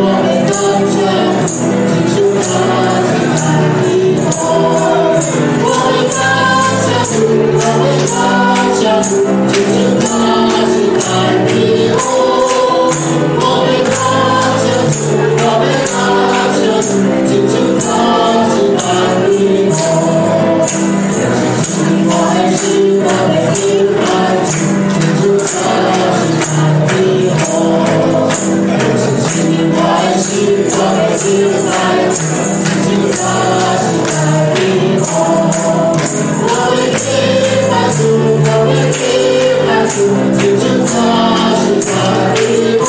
欲感謝主，親像他是愛我。我欲感謝主，我欲感謝主，親像他是愛我。我欲感謝主，我欲感謝主，親像他是愛我。我的心，我的敬拜主，親像他是愛我。我的心，我的敬拜主，親像他是愛我。我欲敬拜主，我欲敬拜主，親像他是愛我。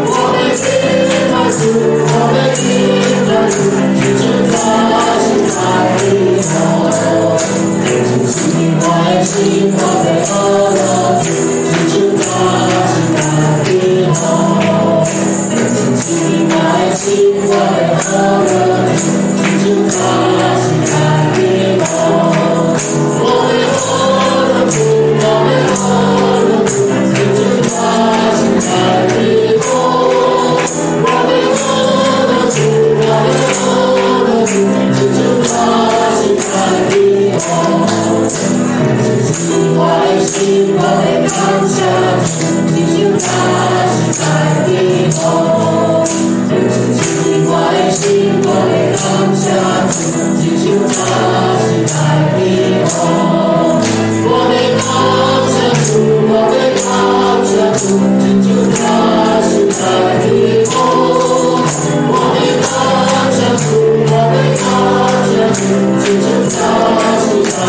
我欲敬拜主，我欲敬拜主，親像他是愛我。我的心，我欲阿樂主，親像他是愛我。我的心，我欲阿樂主，親像他是愛我。我欲阿樂主，我欲阿樂主，親像他是愛我。我欲阿樂主，我欲阿樂主，親像他是愛我。我的心，我欲感謝主，親像他是愛我。我的心，我欲感謝主，親像他是愛我。我欲感謝主，我欲感謝主，親像他是愛我。我欲感謝主，我欲感謝主，親像他是愛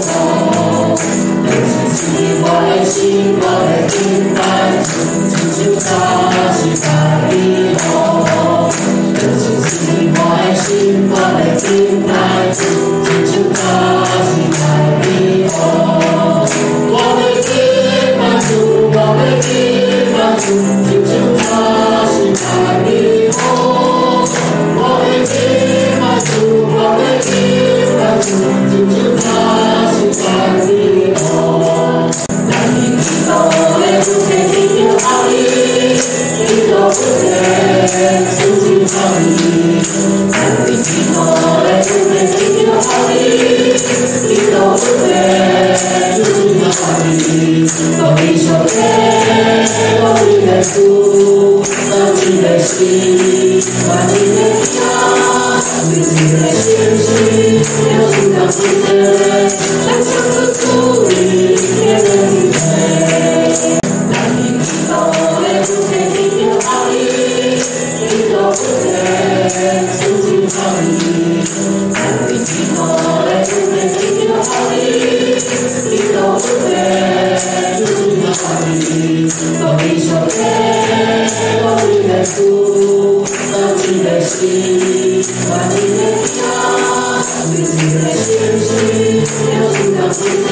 我。我的心，我欲敬拜主，親像他是愛我。我的心，我欲敬拜主，親像他是愛我。我欲敬拜主，我欲敬拜主，親像他是愛我。我欲敬拜主，我欲敬拜主，親像他是愛我。咱伫基督的恩典得著後裔，基督恩典主真厚義。咱伫基督的恩典得著後裔，基督恩典主真厚義。當伊上帝，當伊的主，當一个心，換一个家，為一个心事，了主當一個，咱相信主伊的恩典。咱伫基督的恩典得著後裔，基督恩典主真厚義。咱伫基督的恩典得著後裔，基督恩典主真厚義。當伊上帝，當伊的主，當一個心，換一個家，為一個心事，了主當一個，